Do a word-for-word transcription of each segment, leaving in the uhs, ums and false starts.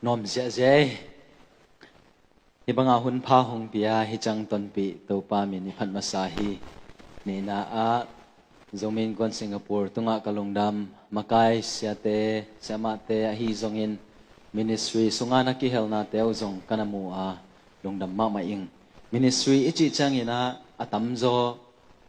Nuam ziahziah ei. Hih banga hun pha hong pia hi ciang tonpih Topa min i phat masa hi. Nihna ah Zomi Innkuan Singapore tungah ka lungdam. Makai siate, siamahte ahi zongin ministry sunga na kihelnate uh zong ka na mu a lungdam mahmah ing. Ministry i cih ciangin ah a tamzaw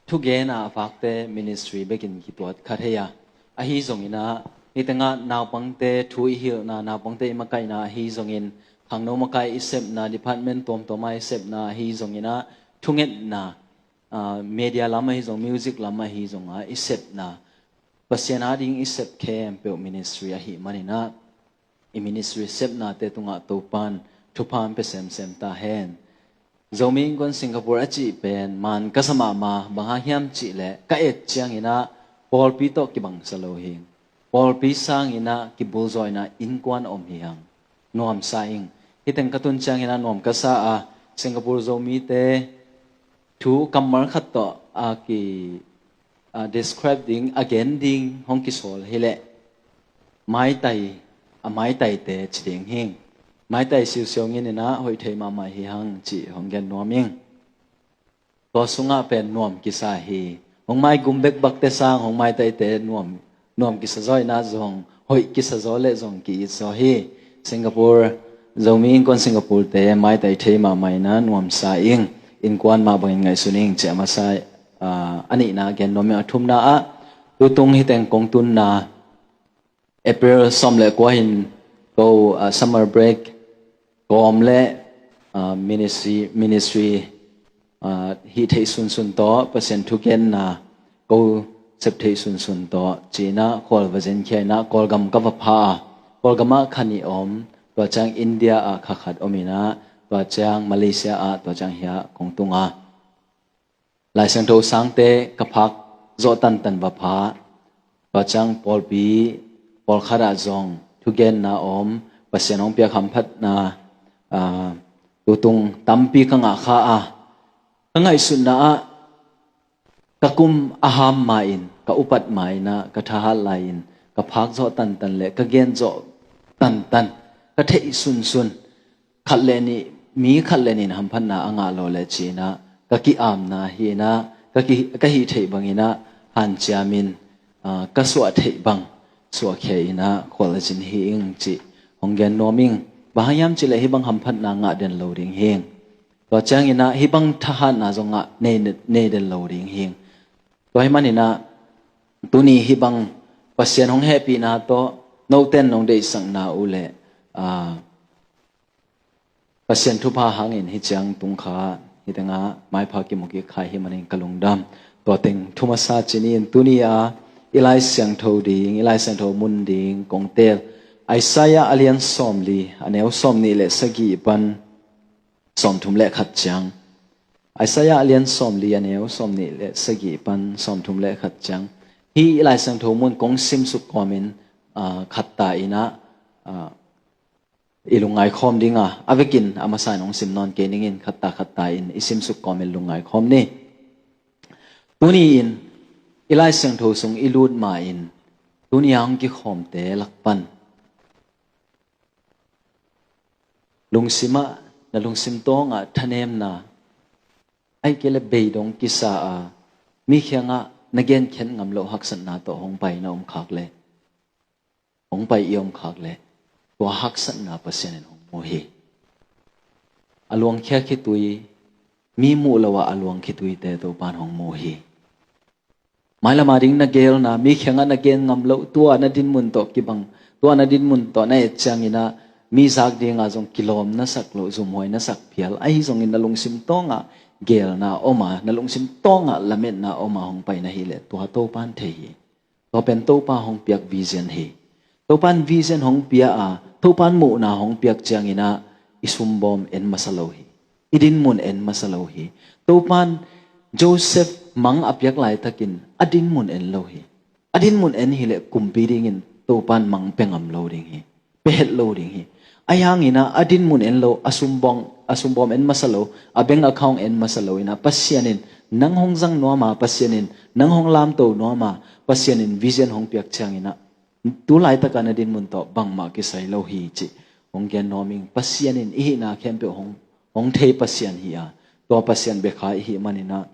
thugen a a vakte ministry bekin kituat kha thei a. Ahi zongin ah nitengah naupangte thu i hilhna, naupangte i makaihna ahi zongin, khangno makai i sepna, department tuamtuama i sepna ahi zongin ah thungetna, ah, media lam ahi zong, music lam ahi zong a i sepna, Pasian ading i sep khempeuh ministry ahi manin ah i ministry sepnate tungah Topan thupha hong pia semsem ta hen. Zomi Innkuan Singapore a cih pen man ka sa mahmah, bang hang hiam cih leh ka et ciangin ah pawlpi tawh kibangsa lo hi. Pawlpi sangin ah kibulzawina innkuan om hi hang. Nuamsa ing. Hih teng ka tun ciangin ah nuam ka sa a, Singapore Zomite thu kammal khat tawh a ki, a describe ding, a gen ding hong kisawl hi leh maitai, a maitaite ci ding hi. Maitai siusiau ngininah hoih thei mahmah hi hang cih hong gen nuam ing. Tua sungah pen nuam kisa hi. Hong maigum bekbakte sang hong maitaite nuam, nuam kisa zaw inah zong hoih kisa zaw le zong ki-it zaw hi. Singapore, Zomi Innkuan Singapore-te maitai thei mahmah inah nuamsa ing. Innkuan mah bangin ngaihsun ing cih a masa, ah, a nihna gen nuam ing. A thumna ah tutung hih teng kong tunna April sawm le kua hin ko, ah, summer break kawm le, ah, ministry, ministry, ah, hih theih sunsun tawh, Pasian thugenna ko sep theih sunsun tawh ci-inah Kawl va zenkhia inah Kawlgam ka va pha a, Kawlgam ah kha nih om, tua ciang India ah kha khat om inah, tua ciang Malaysia ah, tua ciang hiah kong tung a. Lai Siangtho sangte ka phak zawh tantan va pha. Tua ciang pawlpi pawlkhat ah zong thugenna om, Pasian hong piak hamphatna, ah, tutung tampi ka ngah kha a. Ka ngaihsutna ah ka kum a ham ma-in, ka upat ma-in ah, ka thahat lai-in, ka phak zawh tantan le ka gen zawh tantan, ka theih sunsun khat le nih, mi khat le nih in hamphatna a ngah lo le ci-inah ka ki-amna hi inah, ka ki, ka hih theih banginah hanciamin, ah, ka suah theih bang suahkhia inah khual a cin hi ing cih hong gen nuam ing. Bang hang hiam cih leh hih bang hamphatna ngah den lo ding hi ing. Tua cianginah hih bang thahatna zong ngah nei, nei den lo ding hi ing. Tua hih maninah tuni hih bang Pasian hong hehpihna tawh noten nong deihsakna uh leh, ah, Pasian thupha hangin hih ciang tung kha, hih tengah maipha kimu kik kha hi manin ka lungdam. Tua teng thu masa ci-in tuni a i Lai Siangtho ding, i Lai Siangtho mun ding kong teel Isaiah a lian sawmli, a neu sawmnih le sagih pan sawmthum le khat ciang. Isaiah a lian sawmli, a neu sawmnih le sagih pan sawmthum le khat ciang. Hih i Lai Siangtho mun kong simsuk kawmin, ah, khatta inah, ah, i lungngai khawm ding a, a vekin a masa in hong sim nawn kei ning in, khatta khatta in i simsuk kawmin lungngai khawm ni. Tuni-in i Lai Siangtho sung i lut ma-in tuni a hong kikhawmte lak pan lungsimah, na lungsim tawngah thanemna, ahih kei leh beidong kisa a, mi kiangah na genkhiat ngam loh haksatna tawh hong pai na om khak leh, hong pai i om khak leh, tua haksatna Pasian in hong mu hi. A luang khia khitui, mi muh lo ah a luang khituite Topan hong mu hi. Mailam a ding na geelna, mi kiangah na gen ngam loh, tua na dinmun tawh kibang, tua na dinmun tawh na et cianginah mi zak dingah zong kilawm na sak loh, zumhuai na sak phial, ahi zongin na lungsim tawngah geelna om a, na lungsim tawngah lametna om a hong pai na hih leh tua Topan thei hi. Tua pen Topa hong piak vision hi. Topan vision hong pia a, Topan muhna hong piak cianginah i sumbawm en masa lo hi. I dinmun en masa lo hi. Topan Joseph mang a piak laitakin a dinmun en lo hi. A dinmun en hileh kumpi dingin Topan mang pia ngam lo ding hi. Pia het lo ding hi. Ahi hanginah a dinmun en lo, a sumbawm, a sumbawm en masa lo, a bank account en masa lo inah Pasian in nang hong zang nuam a, Pasian in nang hong lamto nuam a, Pasian in vision hong piak cianginah tu laitakah na dinmun tawh bangmah kisai lo hi cih hong gen nuam ing. Pasian in i hihna khempeuh hong, hong thei Pasian hi a, tua Pasian bia kha i hih manin ah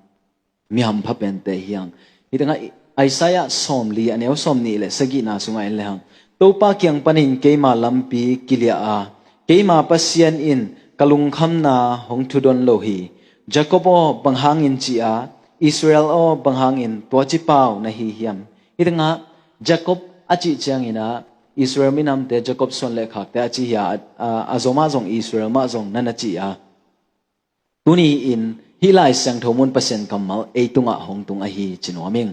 mi hampha pente hi hang. Hi tengah Isaiah sawmli a neu sawmnih le sagihna sungah en le hang. Topa kiang panin keima lampi kiliah a, keima Pasian in ka lungkhamna hong thudon lo hi. Jacob aw, bang hangin ci a, Israel aw, bang hangin tua ci pau na hi hiam? Hi tengah Jacob a cih ciangin ah Israel minamte Jacob suan le khakte a ci hi a, a, a zom ah zong Israel mah zong na na ci a. Tuni-in hih Lai Siangtho mun Pasian kammal ei tungah hong tung ahi ci nuam ing.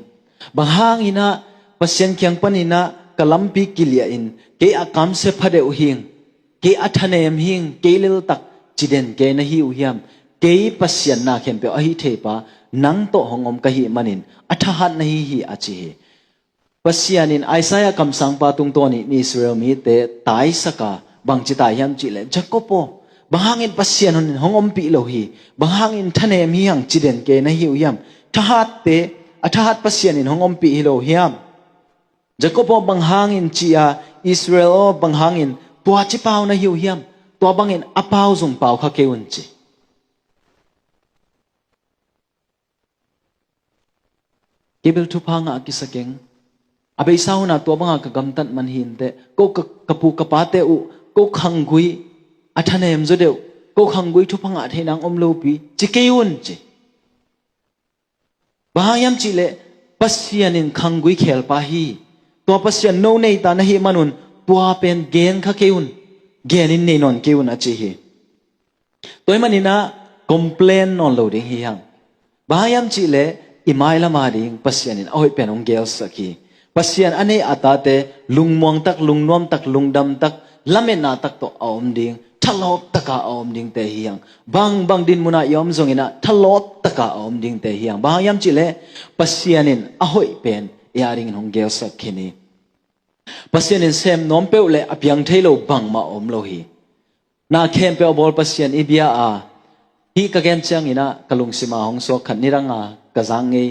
Bang hangin ah Pasian kiang panin ah ka lampi kiliah in, kei a kamsia phadeuh hing, kei a thanem hing, kei leltak ci den kei na hi uh hiam? Kei Pasian na khempeuh a hih theipa nang tawh hong om ka hih manin a thahat na hi hi a ci hi. Pasian in Isaiah kamsangpa tungtawnin Israel mite taisak a, bangci tai hiam cihleh, Jacob aw, bang hangin Pasian in hong ompih lo hi, bang hangin thanem hi hang ci den kei na hi uh hiam? Thahatte, a thahat Pasian in hong ompih hi lo hiam? Jacob aw, bang hangin ci a, Israel aw, bang hangin tua ci pau na hi uh hiam? Tua bangin a pau zong pau kha kei un ci. Kei bel thupha ngah a kisa keng. A beisa hun ah tua banga ka gamtat man hi inteh. Ko ka, ka pu ka pate uh, ko khanggui a thanem zaw deuh, ko khanggui thupha ngah thei nang om lopi ci kei un ci. Bang hang hiam cihleh Pasian in khanggui khelpa hi. Tua Pasian no neita na hih manun tua pen gen kha kei un. Gen in nei nawn kei un a ci hi. Tua ahih manin ah complain nawn lo ding hi hang. Bang hang hiam cihleh i mailam a ding Pasian in a hoih pen hong gelsak hi. Pasian a neih a tate lungmuang tak, lungnuam tak, lungdam tak, lametna tak tawh a om ding, thalawp taka a om dingte hi hang. Bangbang dinmun ah i om zongin ah thalawp taka a om dingte hi hang. Bang hang hiam cihleh Pasian in a hoih pen i a dingin hong gelsak khin hi. Pasian in sem nuam peuh le a piang thei lo bangmah a om lo hi. Na khempeuh a bawl Pasian i bia a, hih ka gen ciangin ah ka lungsim a hong suak khat, nidang a ka zak ngei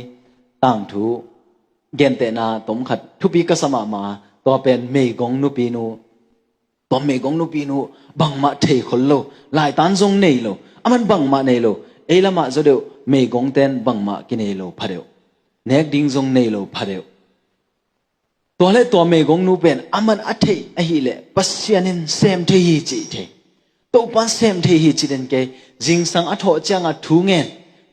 tangthu gentehna tom khat thupi ka sa mahmah a, tua pen meigong nupinu, tua meigong nupinu bangmah thei khol lo, laitan zong nei lo, aman bangmah nei lo, ei lamah zaw deuh meigongten bangmah kinei lo pha deuh, nek ding zong nei lo pha deuh. Tua le tua meigongnu pen aman a theih ahileh Pasian in sem thei hi ci thei. Topan sem thei hi ci den kei. Zingsang a thawh cianga thu ngen,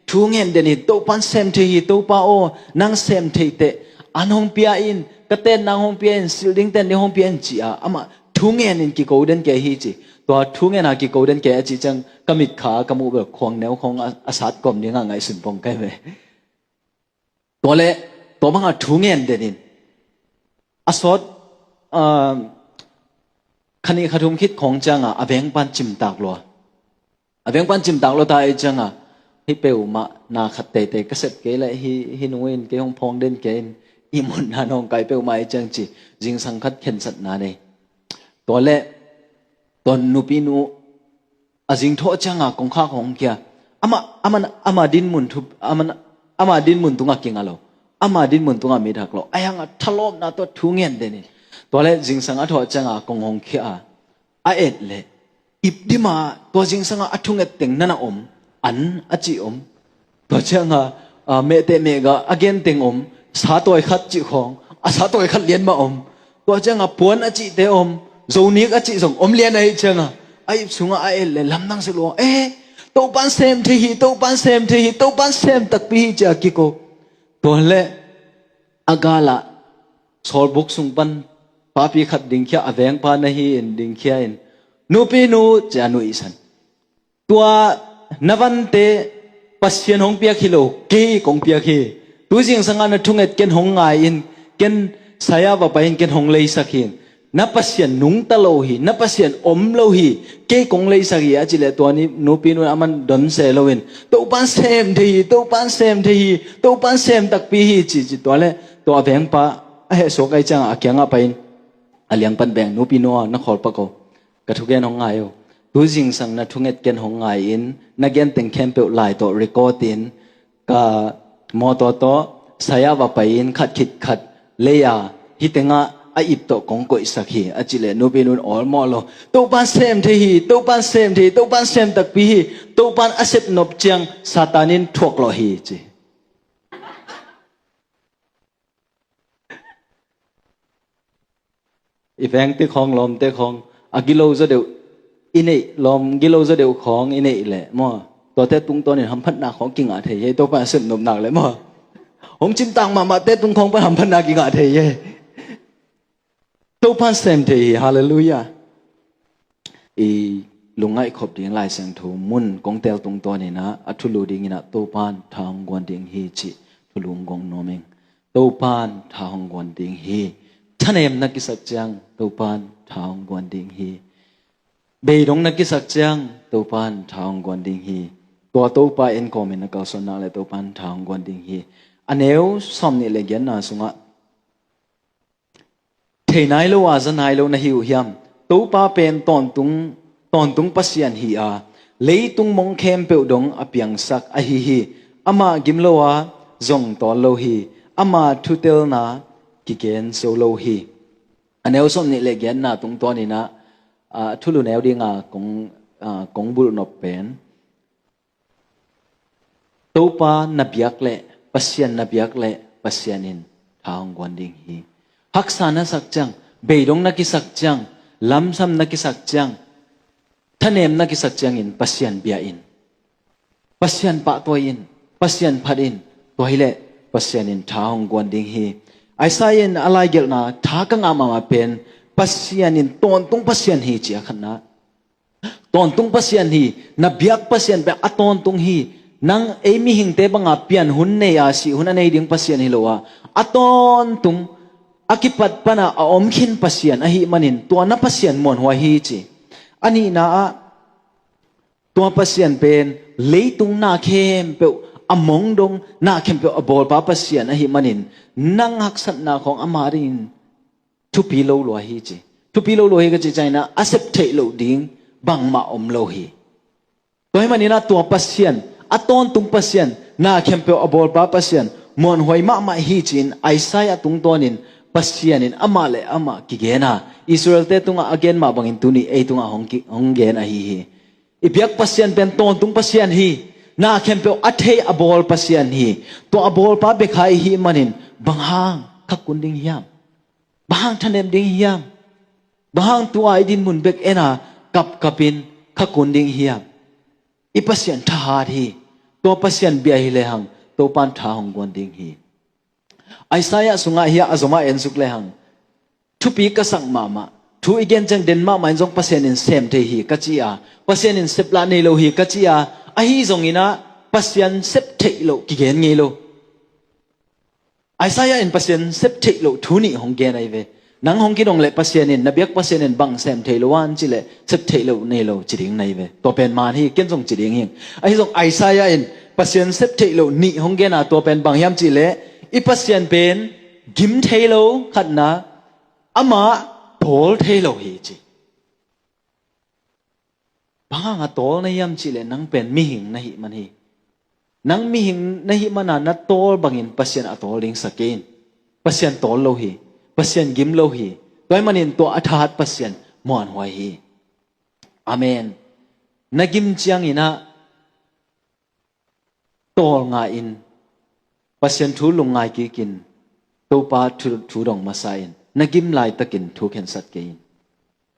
thu ngen den hi. Topan sem thei hi, Topa aw, nang sem thei teh, an hong pia in, ka ten nang hong pia in, silh ding ten ding hong pia in ci-a amah thu ngen in kiko den kei hi ci. Tua thu ngen a kiko den kei a ci ciang ka mitkha ka muh bel khuang neu khong a, a sat kom dinga ngaihsun pong kai ve. Tua le tua banga thu ngen denin a sawt, ah, khanih khathum khit khawng cianga a vengpan cimtak lua. A vengpan cimtak lua ta ei cianga hih peuhmah na khat teitei ka sep kei le hih, hih nungin kei hong phawng den kei in ihmutna nawngkai peuhmah ei ciang ci zingsang khat khensatna nei. Tua le tua nupinu a zingthawh cianga kongkhak hong khia. Amah, amah, amah dinmun thup, amah, amah dinmun tunga kinga lo. Amah dinmun tunga mit hak lo. A yanga thalawpna tua thu ngen denin. Tua le zingsang a thawh cianga kong hong khia a. A et le ip dima tua zingsanga a thunget teng nana om. An a ci om. Tua cianga, ah, mehteh mehga a genteng om, sa tawi khat cih khawng, a sa tawi khat lian mah om. Tua cianga puan a cihte om, zonik a cih zong om lian ahi cianga a ip sungah a et le lamdang si lua. Eh, Topan sem thei hi, Topan sem thei hi, Topan sem takpi hi cia kiko. Tua le a galah sawlbuk sung pan papi khat dingkhia, a vengpa na hi in dingkhia in, nupinu cia nuihsan. Tua na vante Pasian hong piak hi lo, kei kong piak hi. Tu zingsanga na thunget ken hong ngai in, ken saya va pai in ken hong leisak hi. Na Pasian nungta lo hi, na Pasian om lo hi, kei kong leisak hi a ci le tua ni nupinu aman don se loin Topan sem thei hi, Topan sem thei hi, Topan sem takpi hi ci ci tua le tua vengpa a heh suak ai cianga a kiangah pai in a liangpan beng nupinu a na khawl pak o. Ka thugen hong ngai uh. Tu zingsang na thunget ken hong ngai in, na genteng khempeuh lai tawh record in, ka mawtaw tawh saya va pai in khat khit khat lei a, hih tengah a ip tawh kong koihsak hi, a cih leh nupi nu'n awlmawh lo. Topa'n sem thei hi, Topa'n sem thei hi, Topa'n sem takpi hi, Topa'n a sep nop ciang Satan in thuak lawh hi, ci. I vengte khawng, lawmte khawng, a gilo zaw deuh i neih, lawm gilo zaw deuh khawng i neih leh maw, tuate tungtawnin hamphatna khawng kingah thei hi, Topa'n a sep nop nak leh maw. Hong cimtak mahmahte tung khawng pan hamphatna kingah thei hi. Topa'n sem thei hi, halleluiah. I lungngaih khop ding Lai Siangtho mun kong teel tungtawnin ah, a thulu dingin ah Topa'n tha hong guan ding hi cih thulu hong guan nuam ing. Topa'n tha hong guan ding hi. Thanem na kisak ciang Topa'n tha hong guan ding hi. Beidong na kisak ciang Topa'n tha hong guan ding hi. Tua Topa en kawmin na kalsuan nak leh Topa'n tha hong guan ding hi. A neu sawmnih leh giatna sungah, thei nai lo a za nai lo na hi uh hiam? Topa pen tawntung, tawntung Pasian hi a, leitung mong khempeuh dong a piangsak ahi hi. Amah gim lo a zong tawl lo hi. Ama thutelna kigen zo lo hi. A neu sawmnih leh giatna tungtawnin ah, a thulu neu dinga kong, a kong bulh nop pen, Topa na biak leh, Pasian na biak leh, Pasian in tha hong guan ding hi. Haksa na sak ciang, beidong na kisak ciang, lamsam na kisak ciang, thanem na kisak ciangin Pasian bia in. Pasian pahtawi in, Pasian phat in, tua hileh Pasian in tha hong guan ding hi. Isaiah in a laigelhna tha ka ngah mahmah pen, Pasian in tawntung Pasian hi ci a khatna. Tawntung Pasian hi, na biak Pasian pen a tawntung hi. Nang ei mihingte banga pian hun nei a, sih hun a nei ding Pasian hi lo a, a tawntung, a kipat pana a om khin Pasian ahih manin tua na Pasian muanhuai hi ci. A nihna ah, tua Pasian pen leitung na khempeuh a mong dong, na khempeuh a bawlpa Pasian ahih manin, nang haksatna khawng ama dingin thupi lo lua hi ci. Thupi lo lua hi ka cih ciangin ah, a sep theih loh ding bangmah om lo hi. Tua ahih manin ah tua Pasian, a tawntung Pasian, na khempeuh a bawlpa Pasian muanhuai mahmah hi ci-in Isaiah tungtawnin Pasian in amah leh amah kigen a, Israelte tungah a gen mah bangin tuni ei tungah hong ki, hong gen ahi hi. I biak Pasian pen tawntung Pasian hi. Na khempeuh a thei a bawl Pasian hi. Tua a bawlpa bek hi ahih manin, bang hang kha kun ding hiam? Bang hang thanem ding hiam? Bang hang tua i dinmun bek en a, kapkapin kha kun ding hiam? I Pasian thahat hi. Tua Pasian bia hi lehang, Topa'n tha hong guan ding hi. Isaiah sungah hiah a zomah en suk lehang, thupi ka sak mahmah, thu i gen ciang den mahmah in zong Pasian in sem thei hi ka ci a, Pasian in sep lah nei lo hi ka ci a, ahi zongin ah Pasian sep theih loh kigen ngei lo. Isaiah in Pasian sep theih loh thu nih hong gen ahi ve. Nang hong kidong leh Pasian in, na biak Pasian in bang sem thei lo a, an cih leh sep theih loh nei lo ci ding na hi ve. Tua pen man hi, ken zong ci ding hi. Ahi zong Isaiah in Pasian sep theih loh nih hong gen a, tua pen bang hiam cih leh, i Pasian pen gim thei lo, khatna, amah tawl thei lo hi ci. Bang hang a tawl na hiam cih leh, nang pen mihing na hih man hi. Nang mihing na hih man a, na tawl bangin Pasian a tawl ding sa kei in. Pasian tawl lo hi. Pasian gim lo hi. Tua ahih manin tua a thahat Pasian muanhuai hi. Amen. Na gim ciangin ah, tawl ngah in, Pasian thu lungngai kikin, Topa thu, thu dong masa in, na gim laitakin thu khensat kei in.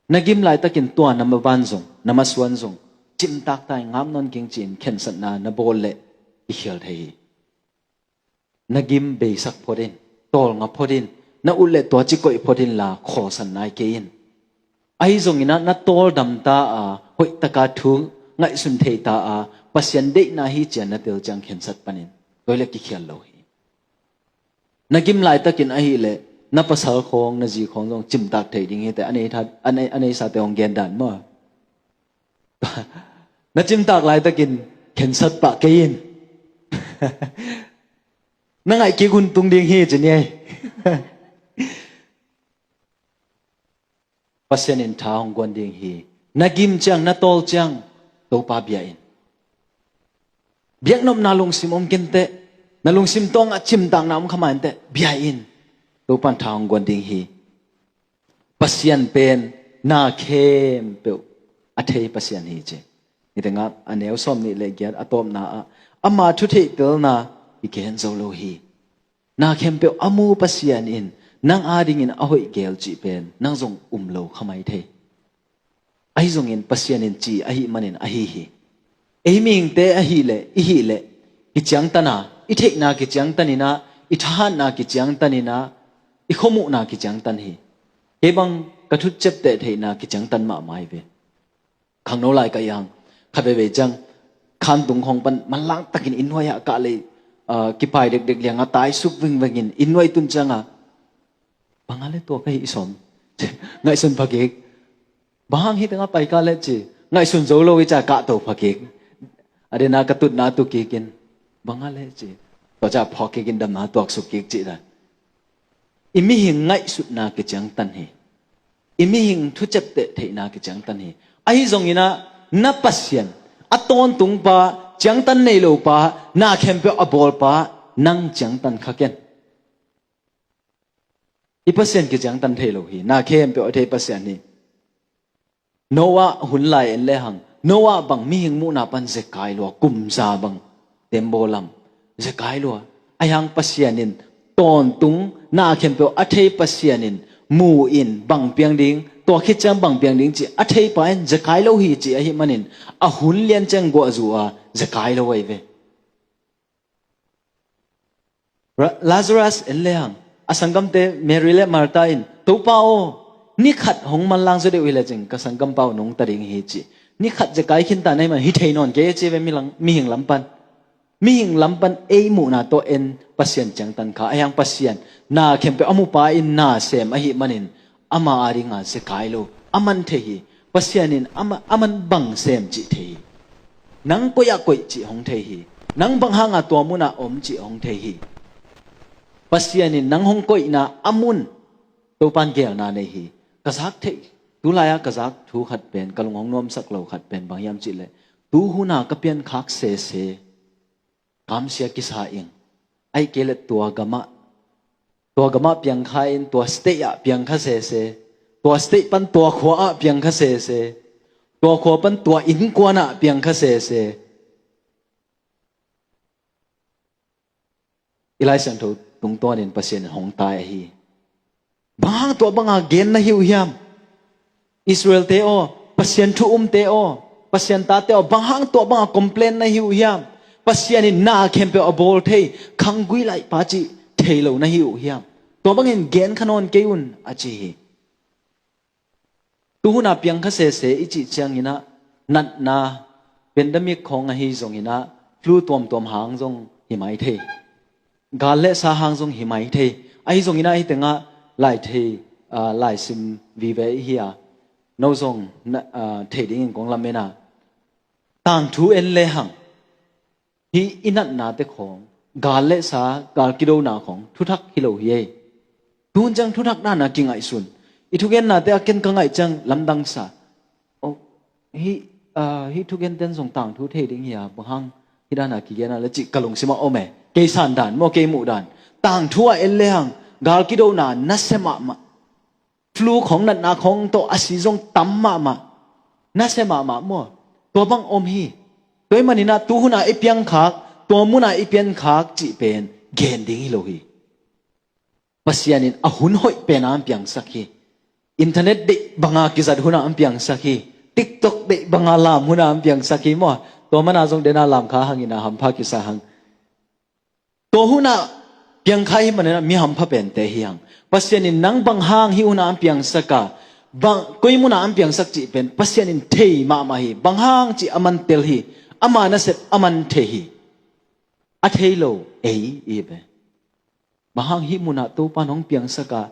Na gim laitakin tua na maban zong, na masuan zong, cimtak ta in, ngap nawn keng ci-in khensatna na bawl leh i khial thei hi. Na gim beisak phot in, tawlnga phot in, na ut leh tua ci koih phot inla, khawlsan nai kei in. Ahi zongin ah, na tawldam ta a, hoihtaka thu ngaihsun thei ta a, Pasian deihna hi ci-a na tel ciang khensat panin, tua hileh kikhial lo hi. Na gim laitakin ahih leh, na pasal khawng, na zi khawng zong cimtak thei ding hi teh, a nei tha, a nei, a neisate hong gen dan maw. Na cimtak laitakin khensat pah kei in. Na ngaih kik hun tung ding hi ci ni ei. Pasian in tha hong guan ding hi. Na gim ciang, na tawl ciang, Topa bia in. Biaknopna lungsim om kei inteh, na lungsim tawngah cimtakna om kha mah inteh, bia in. Topa'n tha hong guan ding hi. Pasian pen na khempeuh a thei Pasian hi ci. Hi tengah a neu sawm nih le giat a tawpna ah ama thu theihtelna i gen zo lo hi. Na khempeuh a mu Pasian in nang adingin a hoih gel cih pen nang zong um lo kha mai thei. Ahi zongin Pasian in ci ahih manin ahi hi. Ei mihingte ahih leh i hih leh kiciangtan a, i theihna kiciangtan in ah, i thahatna kiciangtan in ah, i khuamuhna kiciangtan hi. Kei bang ka thutcep teh theihna kiciangtan mahmah hi ve. Khangno lai ka hi hang, khat veivei ciang khantung khawng pan manlang takin inn huai ah kah lei, ah, kipai dekdek liang a tai suk vingvengin inn huai tun ciang a, bang a le tua ka hih sawm ngaihsun phakik. Bang hang hi tengah pai ka le ci, ngaihsun zo lo i ca kahto phakik. A dena ka tutna tu kikin, bang a le ci, tua ca phawk kikin damna tuaksuk kik cih dan. I mihing ngaihsutna kiciangtan hi. I mihing thucep teh theihna kiciangtan hi. Ahi zongin ah na Pasian, a tawntungpa, ciangtan nei lopa, na khempeuh a bawlpa, nang ciangtan kha ken. I Pasian kiciangtan thei lo hi, na khempeuh a thei Pasian hi. Noah hun lai en lehang, Noah bang mihing muhna pan zekai lua, kum za bang tembaw lam zekai lua. Ahi hang Pasian in tawntung, na khempeuh a thei Pasian in mu in bang piang ding, tua khit ciang bang piang ding cih a thei pa in zekai lo hi cih ahih manin a hun lian ciang guahzu a zekai lo ahi ve. Ra-, Lazarus en lehang, a sanggamte Mary le Martha in, Topa aw, ni khat hong manlang zaw deuh hi lecin ka sanggampa uh nungta ding hi ci. Ni khat zekai khinta na hih man hi thei nawn kei ci ve milang, mihing lam pan. Mihing lam pan ei muhna tawh en Pasian ciangtan kha, ahi hang Pasian na khempeuh a mupa in na sem ahih manin ama adinga zekai lo, a man thei hi. Pasian in ama, a man bang sem cih thei hi. Nang koih ah koih cih hong thei hi. Nang bang hanga tua munah om cih hong thei hi. Pasian in nang hong koihna a mun Topan gelna nei hi. Ka zak theih, tulai-ah ka zak thu khat pen, ka lung hong nuamsak lo khat pen bang hiam cihleh, tu huna ka piankhak sese kamsia kisa ing. Ahih kei leh tua gamah, tua gamah piangkha in, tua state ah piangkha sese, tua state pan tua khua ah piangkha sese, tua khua pan tua innkuan ah piangkha sese. I Lai Siangtho tungtawnin Pasian in hong tai ahi. Bang hang tua banga gen na hi uh hiam? Israelte aw, Pasian thu umte aw, Pasian tate aw, bang hang tua banga complain na hi uh hiam? Pasian in na khempeuh a bawl thei, khanggui laihpa cih thei lo na hi uh hiam? Tua bangin gen kha nawn kei un, a ci hi. Tu huna piangkha sese i cih cianginah natna, pandemic khawng ahi zonginah flu tuamtuam hang zong hi mai thei. Gal le sa hang zong hi mai thei. Ahi zonginah hih tengah lai thei, aa, lai sim vive i hi a, no zong na, aa, thei dingin kong lamen a. Tangthu en lehang hih i natnate khawng, gal le sa, gal kidona khawng thuthak hi lo hi ei. Tun ciang thuthak dana kingaihsun. I thugennate a ken ka ngaih ciang lamdang sa. Oh, hih, ah, hih thugen ten zong tangthu thei ding hi a, bang hang hih dana kigen a le cih ka lungsimah om e. Kei san dan maw, kei muh dan. Tangthu a en lehang gal kidona nasia mahmah. Flu khawng, natna khawng tawh a si zong tam mahmah. Nasia mahmah maw? Tua bang om hi. Tua ahih maninah tu huna i piangkhak, tua muna i piankhak cih pen gen ding hi lo hi. Pasian in a hun hoih pena hong piangsak hi. Internet deih banga kizat huna hong piangsak hi. TikTok deih banga lam huna hong piangsak hi maw? Tua mana zong dena lamkha hangina hampha kisa hang. Tua huna piangkha hi maninah mi hampha pente hi hang. Pasian in nang bang hang hih huna hong piangsak a, bang, koi muna hong piangsak cih pen Pasian in thei mahmah hi. Bang hang cih a man tel hi. Ama nasep a man thei hi. A thei lo ei i hi ve. Bang hang hih munah Topan hong piangsak a,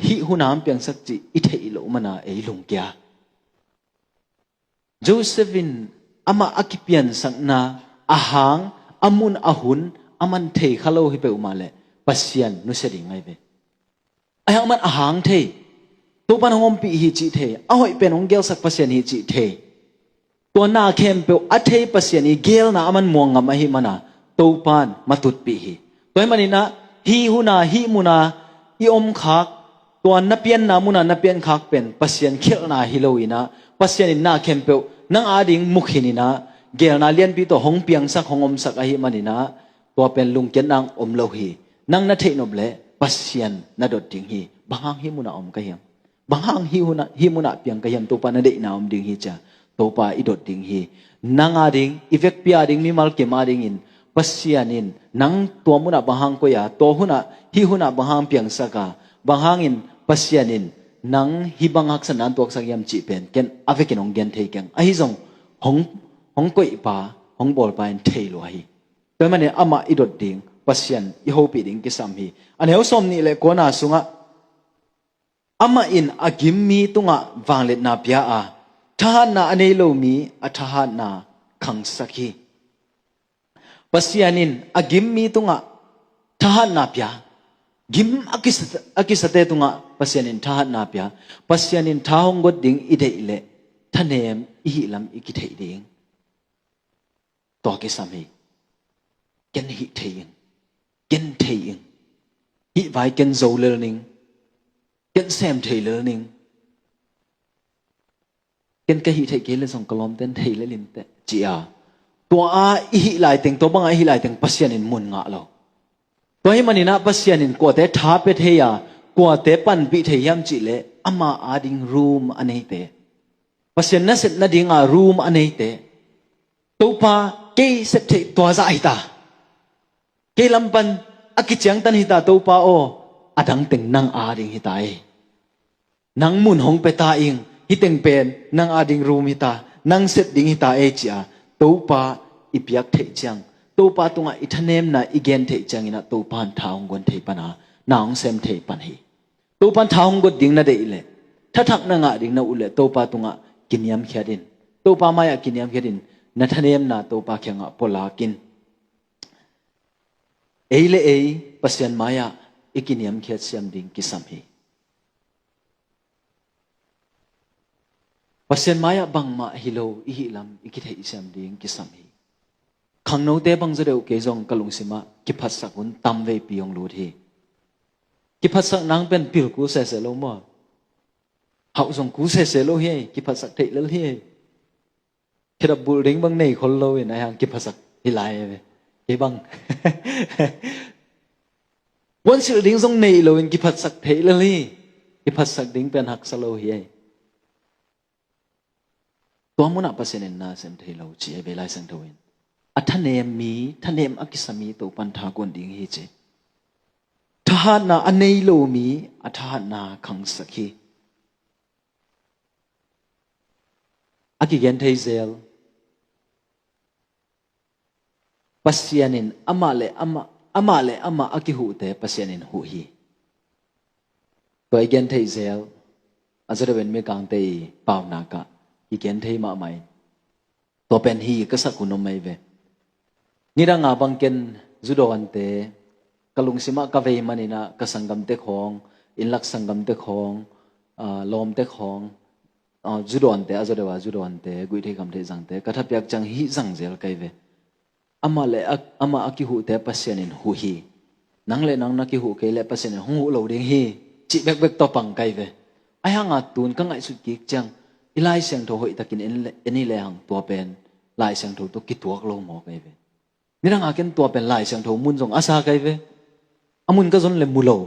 hih huna hong piangsak cih i theih loh mana ei lungkia. Joseph in amah a kipiansakna, a hang, a mun, a hun a man thei kha lo hi peuhmah leh Pasian nusia ding ahi ve. Ahi hang aman a hang thei, Topan hong ompih hi cih thei, a hoih pen hong gelsak Pasian hi cih thei. Tua na khempeuh a thei Pasian i gelna aman muang ngam ahih mana Topan matutpih hi. Tua ahih maninah hih huna, hih muna i omkhak, Tua na pianna munah na piankhak pen Pasian khialhna hi lo inah, Pasian in na khempeuh nang ading mukhin inah, gelna lianpi tawh hong piangsak, hong omsak ahih man inah, tua pen lungkiatna om lo hi. Nang na theihnop leh Pasian na dot ding hi. Bang hang hih munah om ka hiam? Bang hang hih munah, hih munah piang ka hiam? Topa, na deihna om ding hi, ci-a Topa i dot ding hi. Nang ading, i vekpi ading, mimal kim adingin Pasian in nang tua munah bang hang koih a, tua hunah, hih hunah bang hang piangsak a, bang hangin Pasian in nang hih bang haksatna hong tuaksak hiam cih pen ken a vekin hong gen thei keng. Ahi zong hong, hong koihpa, hong bawlpa in thei lua hi. Tua ahih manin amah i dot ding, Pasian i hopih ding kisam hi. A neu sawmnih le kuana sungah, amah in a gim mi tungah vangliatna pia a, thahatna a nei lo mi a thahatna khangsak hi. Pasian in a gim mi tungah thahatna pia. Gim a kisa, a kisate tungah Pasian in thahatna pia. Pasian in tha hong got ding i deih leh thanem i hih lam i kitheih ding. Tua kisam hi. Ken hih thei ing. Ken thei ing. Hih vai ken zo lel ning. Ken sem thei lel ning. Ken ka hih theih kei le zong ka lawmten thei lel inteh, ci-a. Tua a i hih laiteng, tua banga i hih laiteng Pasian in mun ngah lo. Tua ahih maninah Pasian in kuate tha pia thei a, kuate panpih thei hiam cih leh ama ading room a neite. Pasian na sep nadinga room a neite. Topa, kei sep theih tua zah hi ta. Kei lam pan a kiciangtan hi ta Topa aw, a dang teng nang ading hi ta ei. Nang mun hong pia ta ing, hih teng pen nang ading room hi ta, nang sep ding hi ta ei ci-a Topa i piak theih ciang, Topa tungah i thanemna i gen theih cianginah Topa in tha hong guan thei pan a, na hong sem thei pan hi. Topa in tha hong got ding na deih leh, thathak na ngah ding na ut leh Topa tungah kiniamkhiat in. Topa mai-ah kiniamkhiat in, na thanemna Topa kiangah pualak in. Ei le ei Pasian mai-ah i kiniamkhiat siam ding kisam hi. Pasian mai-ah bangmah hi lo i hih lam i kitheih siam ding kisam hi. Khangnote bang zaw deuh kei zong ka lungsimah kiphatsak hun tam veipi hong lut hi. Kiphatsak nang pen pil kul sese lo maw? Hauh zong kul sese lo hi ei, kiphatsak theih lel hi ei. Khedap bulh ding bang nei khol lo in a hiang kiphatsak hi lai ei ve. Kei bang puansilh ding zong nei lo in kiphatsak theih lel hi. Kiphatsak ding pen haksa lo hi ei. Tua munah Pasian in na sem thei lo ci ei ve Lai Siangtho in. A thanem mi, thanem a kisa mi Topa in tha guan ding hi ci. Thahatna a nei lo mi a thahatna khangsak hi. A kigen thei zel. Pasian in amah le amah, amah le amah a kihuhte Pasian in huh hi. Tua i gen theih zel, a zaw deuh in Mikangte i paunak ah i gen thei mahmah in. Tua pen hi ka sak hun om mai ve. Nidang a bang ken zudawnte, ka lungsimah ka vei maninah ka sanggamte khawng, innlak sanggamte khawng, aa, lawmte khawng, aa, zudawnte, a zaw deuh a zudawnte, guihtheih khamtheih zangte, ka thapiak ciang hih zang zel kai ve. Amah le a, amah a kihuhte Pasian in huh hi. Nang le nang na kihuh kei leh Pasian in hong huh lo ding hi. Cih bekbek tawh pang kai ve. Ahi hanga tun ka ngaihsut kik ciang i Lai Siangtho hoihtakin en le, en i lehang tua pen Lai Siangtho tawh kituak lo maw kai ve. Nidang a ken tua pen Lai Siangtho mun zong a sa kai ve. A mun ka zon le mu lo.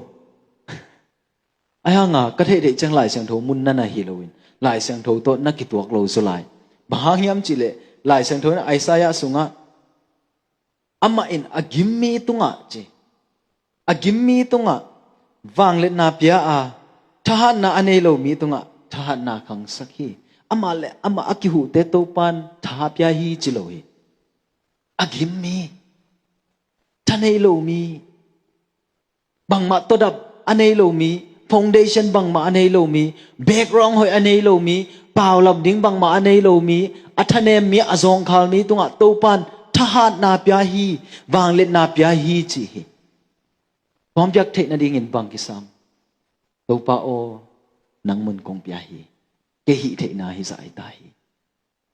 Ahi hanga ka theihtheih ciang Lai Siangtho mun na na hi loin Lai Siangtho tawh na kituak lo zaw lai. Bang hang hiam cihleh Lai Siangtho in Isaiah sungah amah in a gim mi tungah ci. A gim mi tungah vangliatna pia a, thahatna a nei lo mi tungah thahatna khangsak hi. Amah le amah a kihuhte Topan tha pia hi ci lo hi. A gim mi, tha nei lo mi, bangmah tawdap a nei lo mi, foundation bangmah a nei lo mi, background hoih a nei lo mi, paulap ding bangmah a nei lo mi, a thanem mi, a zawngkhal mi tungah Topan thahatna pia hi, vangliatna pia hi ci hi. Tua hong piak theih nadingin bang kisam? Topa aw, nang mun kong pia hi. Kei hih theihna hi zah hi ta hi.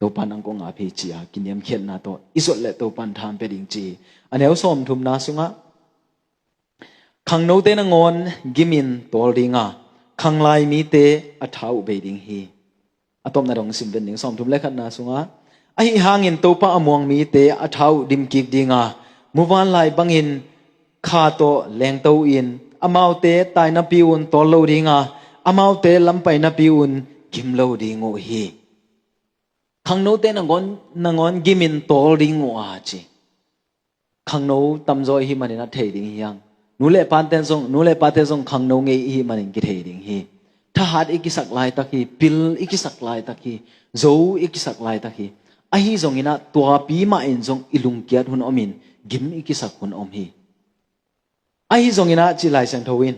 Topa nang kong ap hi ci-a kiniamkhiatna tawh i zuat leh Topan tha hong pia ding ci hi. A neu sawmthumna sungah khangnote nangawn gimin tawl dinga, Khanglai mite a tha uh bei ding hi. A tawpna dong sim ven ding, sawmthum le khatna sungah, ahi hangin Topa a muang mite a tha uh dimkik dinga, muvanlai bangin kha tawh lengto in, amaute tainapi un tawl lo dinga, amaute lampainapi un gim lo ding uh hi. Khangnote nangawn, nangawn gimin tawl ding uh a ci. Khangno tamzaw ihi manin a thei ding hi hang. Nu le pate zong, nu le pate zong khangno ngei ihi manin kithei ding hi. Thahat i kisak laitak hi, pil i kisak laitak hi, zo i kisak laitak hi. Ahi zonginah tuapi mah in zong i lungkiat hun omin, gim i kisak hun om hi. Ahi zonginah ci Lai Siangtho in,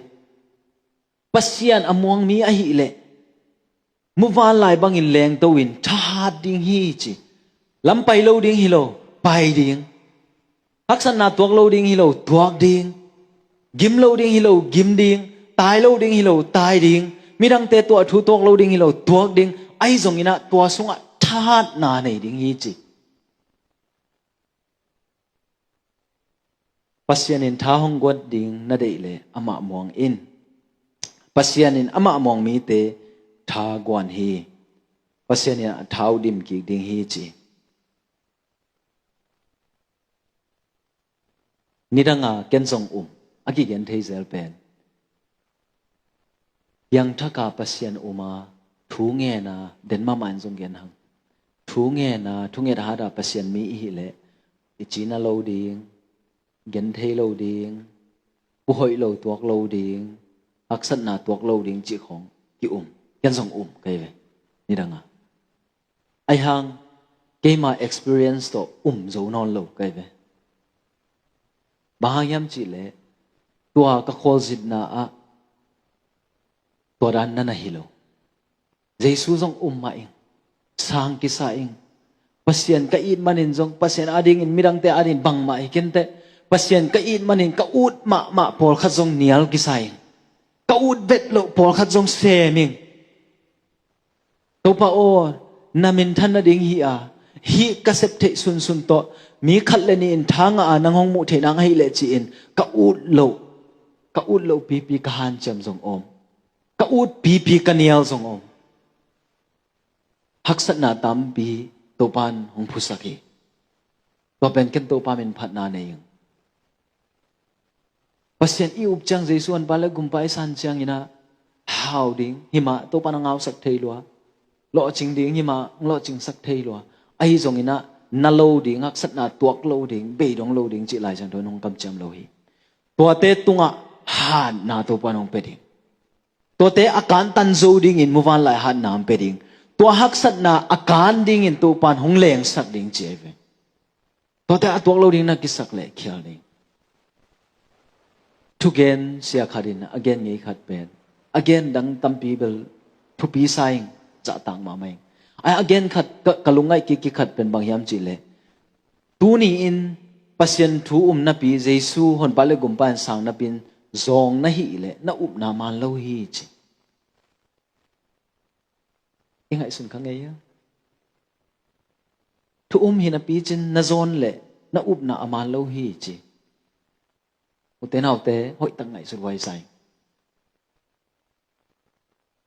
Pasian a muang mi ahih leh muvanlai bangin lengto in thahat ding hi ci. Lam pai lo ding hi lo, pai ding. Haksatna tuak lo ding hi lo, tuak ding. Gim lo ding hi lo, gim ding. Tai lo ding hi lo, tai ding. Midangte tuah thu tuak lo ding hi lo, tuak ding. Ahi zonginah tua sungah thahatna nei ding hi ci. Pasian in tha hong guan ding na deih leh amah muang in. Pasian in amah muang mite tha guan hi. Pasian in a tha uh dimkik ding hi ci. Nidanga ken zong um a kigen thei zel pen, piangthaka Pasian um a, thu ngen a, den mahmah in zong gen hang. Thu ngen a, thunget hat a Pasian mi ihih leh i cina lo ding, gen thei lo ding, puhoih lo tuak lo ding, haksatna tuak lo ding cih khong ki um. Ken zong um kei ve nidanga. Ahi hang keima experience tawh um zo nawn lo kei ve. Bang hang hiam cih leh tua ka khualzinna ah tua dan na na hi lo. Jesu zong um mah ing, sang kisa ing. Pasian ka it manin zong, Pasian adingin midangte adingin bangmah hi kenteh, Pasian ka it manin ka ut mahmah pawlkhat zong nial kisa ing. Ka ut vet loh pawlkhat zong sem ing. Topa aw, na minthan nading hi a, hih ka sep theih sunsun tawh mi khat le nih in tha ngah a nang hong muh theih nang ahih leh ci-in ka ut loh, ka ut loh pipi ka hanciam zong om. Ka ut pipi ka nial zong om. Haksatna tampi Topa in hong phusak hi. Tua pen ken Topa min phatna nei ing. Pasian i up ciang, Jesu honpa le gumpa i san cianginah hau ding, himah Topa na ngausak thei lua. Lawhcing ding, himah lawhcingsak thei lua. Ahi zonginah na lo ding, haksatna tuak lo ding, beidong lo ding cih Lai Siangtho in hong kamciam lo hi. Tuate tungah hatna Topa in hong pia ding. Tuate a kantan zo dingin muvanlai hatna hong pia ding. Tua haksatna a kan dingin Topa in hong lengsak ding ci ahi ve. Tuate a tuak lo ding na kisak leh khial ding. Thugen sia khat in a gen ngei khat pen, a gen dang tampi bel thupi sa ing, zahtak mahmah ing. Ai, a gen khat ka, ka lungngaih kik kik khat pen bang hiam cih leh, tuni-in Pasian thu um napi, Jesu honpa le gumpa in sang napi in zawng na hih leh na upna man lo hi ci. I ngaihsun kha ngei a. Thu um hi napi cin na zawn leh na upna a man lo hi ci. Ute naute, hoihtak ngaihsut huai sa ing.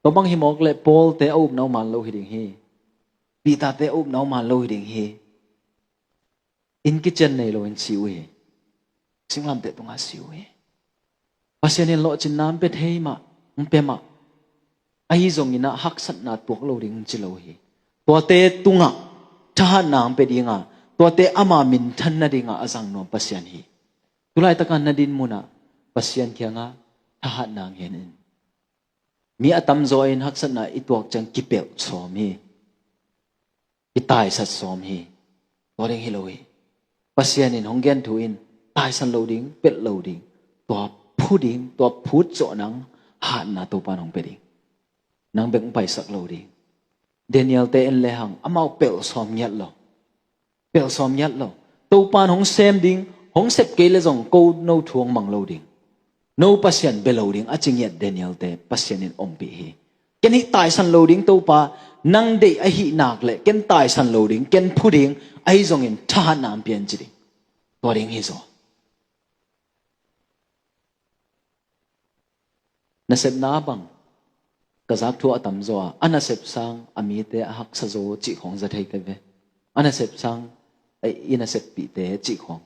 Tua bang hi mawk leh Paulte a upna uh man lo hi ding hi. Peterte a upna uh man lo hi ding hi. Inn kician nei loin si uh hi. Singlamteh tungah si uh hi. Pasian in lawhcinna hong pia thei mah, hong pia mah. Ahi zonginah haksatna tuak lo ding ci lo hi. Tuate tungah thahatna hong pia dinga, tuate ama minthan nadinga a zang nuam Pasian hi. Tulaitaka na din munah Pasian kiangah thahatna hong hen in. Mi a tamzaw in haksatna i tuak ciang kipelh sawm hi. I taisat sawm hi. Tua ding hi lo hi. Pasian in hong gen thu in taisan lo ding, pelh lo ding. Tua phu ding, tua phut zawh nang hatna Topa in hong pia ding. Nang bek hong paisak lo ding. Danielte en lehang amau pelh sawm ngiat lo. Pelh sawm ngiat lo. Topa in hong sem ding, hong sep kei le zong ko no thu hong mang lo ding. No Pasian bia lo ding a ci ngiat Danielte Pasian in ompih hi. Ken hih taisan lo ding Topa, nang deih ahih nak leh ken taisan lo ding, ken phu ding, ahi zongin thahatna hong pia in ci ding. Tua ding hi zaw. Nasepna bang, ka zak thu a tamzaw a, a nasep sang a mite a haksa zaw cih khawng za thei ka ve. A nasep sang, eh, i naseppihte cih khawng,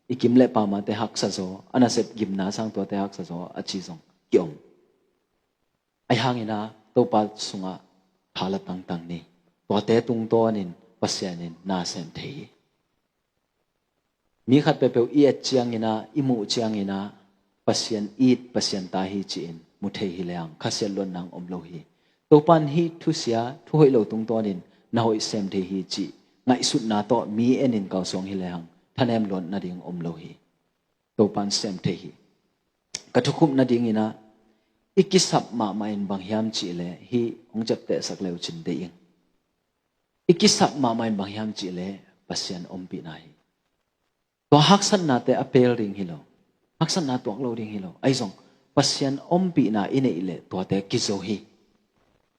i kim le pamate haksa zaw, a nasep gimna sang tuate haksa zaw a ci zong kiom. Ahi hangin ah Topa sungah phala tangtang ni. Tuate tungtawnin Pasian in na sem thei hi. Mi khat peuhpeuh i et ciangin ah, i muh ciangin ah, Pasian it, Pasian ta hi ci-in mu thei hi lehang, khasiat luatna om lo hi. Topa in hih thusia, thuhoih lo tungtawnin na hoih sem thei hi cih ngaihsutna tawh mi enin kalsuang hi lehang, thanem luat nading om lo hi. Topa in sem thei hi. Ka thukhupna dingin ah, i kisap mahmah in bang hiam cihleh, hih hong ciaptehsak le uh cin deih ing. I kisap mahmah in bang hiam cihleh, Pasian ompihna hi. Tua haksatnate a pel ding hi lo. Haksatna tuak lo ding hi lo. Ahi zong, Pasian ompihna i neih leh tuate kizo hi.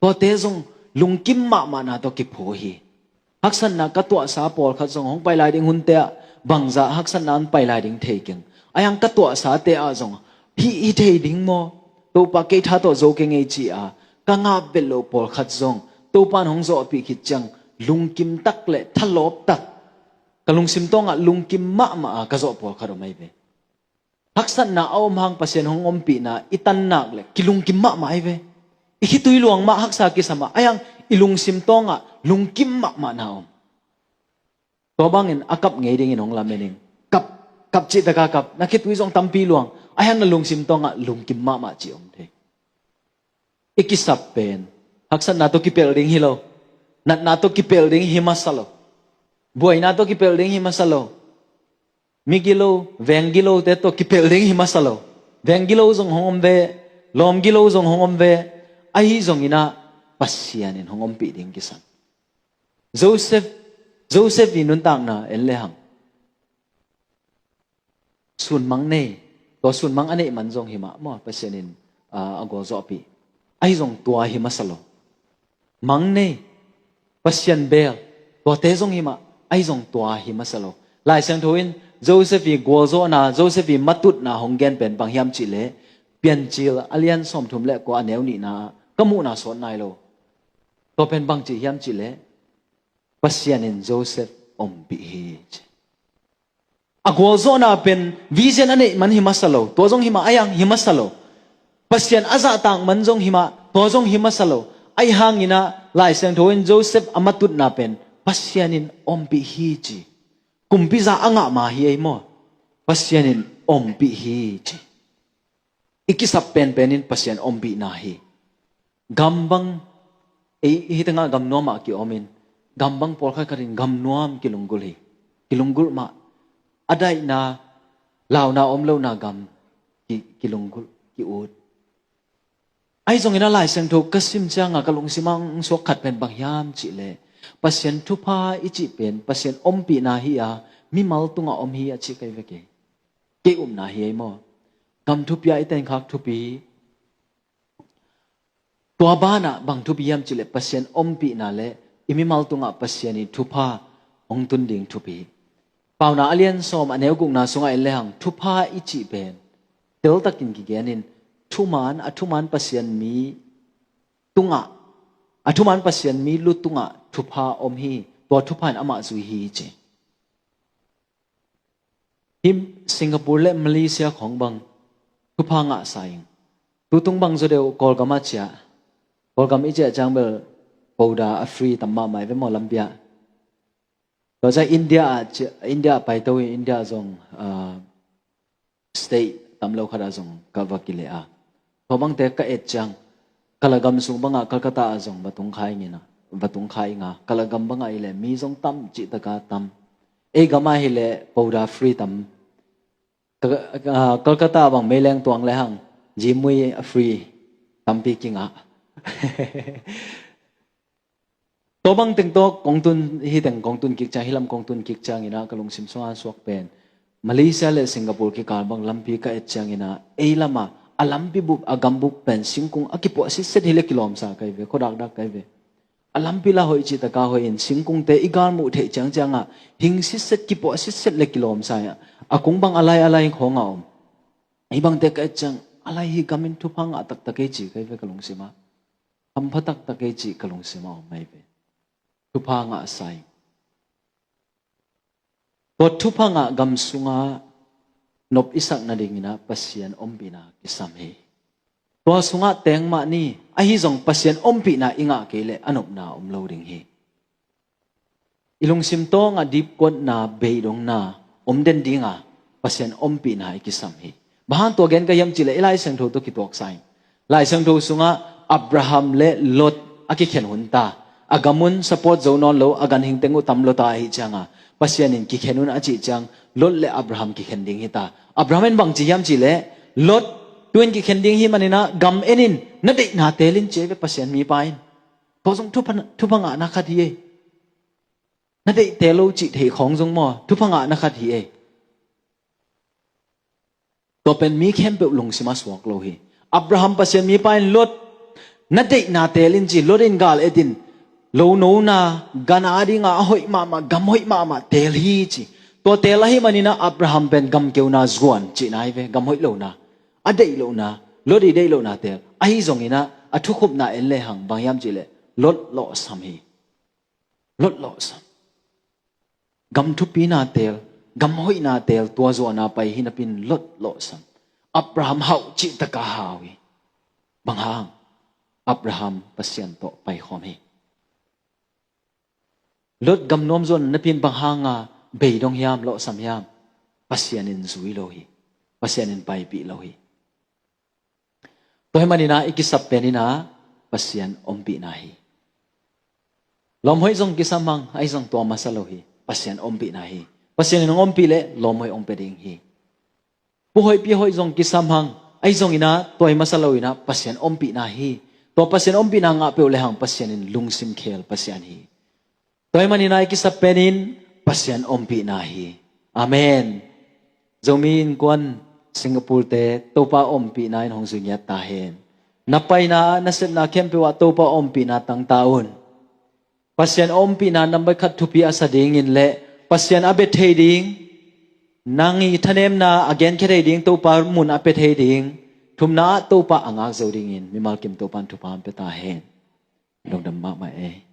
Tuate zong lungkim mahmahna tawh kiphu hi. Haksatna ka tuahsa pawlkhat zong hong pai lai ding hunte ah, bangzah haksatna hong pai lai ding thei keng. Ahi hang ka tuahsate ah zong, hih hi thei ding maw? Topa kei tha tawh zo keng ei ci-a ka ngap vet loh pawlkhat zong, Topa in hong zawhpih khit ciang, lungkim tak le thalawp tak, ka lungsim tawngah lungkim mahmah a ka zawh pawlkhat om ahi ve. Haksatna a om hang Pasian hong ompihna i tan nak le kilungkim mahmah ahi ve. I khitui luang mah haksa kisam a, ahi hang i lungsim tawngah lungkim mahmahna om. Tua bangin a kap ngei dingin hong lamen ing. Kap, kap cih taka kap. Na khitui zong tampi luang, ahi hang na lungsim tawngah lungkim mahmah cih om thei. I kisap pen haksatna tawh kipelh ding hi lo. Natna tawh kipelh ding hi masa lo. Buaina tawh kipelh ding hi masa lo. Migilo, venggilote tawh kipelh ding hi masa lo. Venggilo zong hong om ve, lawmgilo zong hong om ve. Ahi zongin ah Pasian in hong ompih ding kisam. Joseph, Joseph i nuntakna en lehang, sunmang nei. Tua sunmang a neih man zong hi mah maw, Pasian in, ah, a gualzawhpih. Ahi zong tua hi masa lo. Mang nei, Pasian beel, tuate zong hi mah, ahi zong tua hi masa lo. Lai Siangtho in Joseph i gualzawhna, Joseph i matutna hong gen pen bang hiam cihleh, Piancil a lian sawmthum le kua a neu nihna ah ka muhna sawt nai lo. Tua pen bang ci hiam cihleh, Pasian in Joseph ompih hi ci. A gualzawhna pen vision a neih man hi masa lo. Tua zong hi mah, ahi hang hi masa lo. Pasian a zahtak man zong hi mah, tua zong hi masa lo. Ahi hangin ah Lai Siangtho in Joseph a matutna pen Pasian in ompih hi ci. Kumpi za a ngah ma hi ei maw? Pasian in ompih hi ci. I kisap penpen in Pasian ompihna hi. Gam bang, ei, hih tengah gam nuamah ki-omin, gam bang pawlkhat khatin gam nuam kilunggulh hi. Kilunggulh mah, a daihna, launa om lona gam ki, kilunggulh, ki-ut. Ahi zongin a Lai Siangtho ka sim cianga ka lungsim ah hong suak khat pen bang hiam cihleh, Pasian thupha i cih pen Pasian ompihna hi a, mimal tungah om hi a ci kei ve kei. Kei upna hi ei maw? Gam thupi ah i tenkhak thupi. Tua banah bang thupi hiam cihleh Pasian ompihna le i mimal tungah Pasian i thupha hong tun ding thupi. Paunak a lian sawm a neu gukna sungah en lehang thupha i cih pen teltakin kigenin thuman, a thuman Pasian mi tungah, a thuman Pasian mi lu tungah thupha om hi. Tua thupha in amah zui hi ci. Hih Singapore le Malaysia khawng bang thupha ngahsa ing. Tutung bang zaw deuh Kawlgam ah ciah. Kawlgam i ciah ciang bel powder a free tam mahmah hi ve maw lampi ah. Tua ciang India ah ciah, India ah paito in India zong, ah, state tam lo khat ah zong ka va kileh a. Tua bangte ka et ciang, ka la gam sung bangah Calcutta ah zong va tung kha ing a, va tung kha ing a, ka la gam bangah i leh mi zong tam cihtaka tam. Ei gam ah hi leh powder free tam. Ka, ka, Calcutta bang meileng tuang lehang, zimui a free tampi kingah. Tua bang teng tawh kong tun, hih teng kong tun kik ciang, hih lam kong tun kik ciangin ah ka lungsim sungah suak pen Malaysia le Singapore kikal bang lampi ka et ciangin ah, ei lamah a lampi bup, a gam bup pen singkung a kipuah sitset hi leh kilawmsa kei ve, khuadakdak kei ve. A lampi la hoih cihtaka hoih in singkungte i galmuh theih ciangciangah hing sitset, kipuah sitset le kilawmsa hi a, a kung bang a lai a lai khawngah om. Hih bangte ka et ciang a lai hi gam in thupha ngah taktak ei ci kei ve ka lungsim ah. Hampha taktak ei cih ka lungsim a om mai ve. Thupha ngah sa ing. Tua thupha ngah gam sungah nop i sak nadingin ah Pasian ompihna kisam hi. Tua sungah teng mah ni, ahi zong Pasian ompihna i ngah kei leh a nopna om lo ding hi. I lungsim tawngah dipkuatna, beidongna om den dinga Pasian ompihna i kisam hi. Bang hang tua gen ka hiam cih leh i Lai Siangtho tawh kituak sa ing. Lai Siangtho sungah Abraham le Lot a kikhen hun ta. A gam un support zo nawn lo, a ganhing teng uh tam lo ta ahi cianga Pasian in kikhen un a cih ciang Lot le Abraham kikhen ding hi ta. Abraham in bang ci hiam cih leh, Lot, tu-in kikhen ding hi maninah gam en in, na deihna teel in ci ei ve Pasian mipa in. Tua zong thupha, thupha ngahna khat hi ei. Na deih teel lo cih theih khawng zong maw, thupha ngahna khat hi ei. Tua pen mi khempeuh lungsim a suak lo hi. Abraham Pasian mipa in Lot, na deihna teel in ci, Lot in gal et in, lo nona, gan a dinga a hoih mahmah, gam hoih mahmah teel hi ci. Tua teel ahi maninah Abraham pen gam keuna zuan cihna hi ve, gam hoih lohna, a deih lohna, Lot i deih lohna teel. Ahi zonginah a thukhupna en lehang bang hiam cih leh Lot lawhsam hi. Lot lawhsam. Gam thupina teel, gam hoihna teel, tua zuana pai hi napin Lot lawhsam. Abraham hauh cihtaka hau hi. Bang hang? Abraham Pasian tawh paikhawm hi. Lot gam nuam zuan napin bang hanga beidong hiam, lawhsam hiam? Pasian in zui lo hi. Pasian in paipih lo hi. Tua hi maninah i kisap peninah Pasian ompihna hi. Lawm hoih zong kisam hang, ahi zong tua masa lo hi. Pasian ompihna hi. Pasian in hong ompih leh lawm hoih hong pia ding hi. Pu hoih pi hoih zong kisam hang, ahi zonginah tua hi masa loinah Pasian ompihna hi. Tua Pasian ompihna ngah peuh lehang Pasian in lungsim khel Pasian hi. Tua hi maninah i kisap penin Pasian ompihna hi. Amen. Zomi Innkuan Singapore te Topa ompihna in hong zui ngiat ta hen. Na paina, na sepna khempeuh ah Topa ompihna tangta un. Pasian ompihna nambat khat thupi a sa dingin le Pasian a bia thei ding, nang i thanemna a genkhia thei ding Topa mun a pia thei ding, thumna ah Topa a ngak zo dingin mimal kim Topa in thupha hong pia ta hen. Lungdam mahmah ei.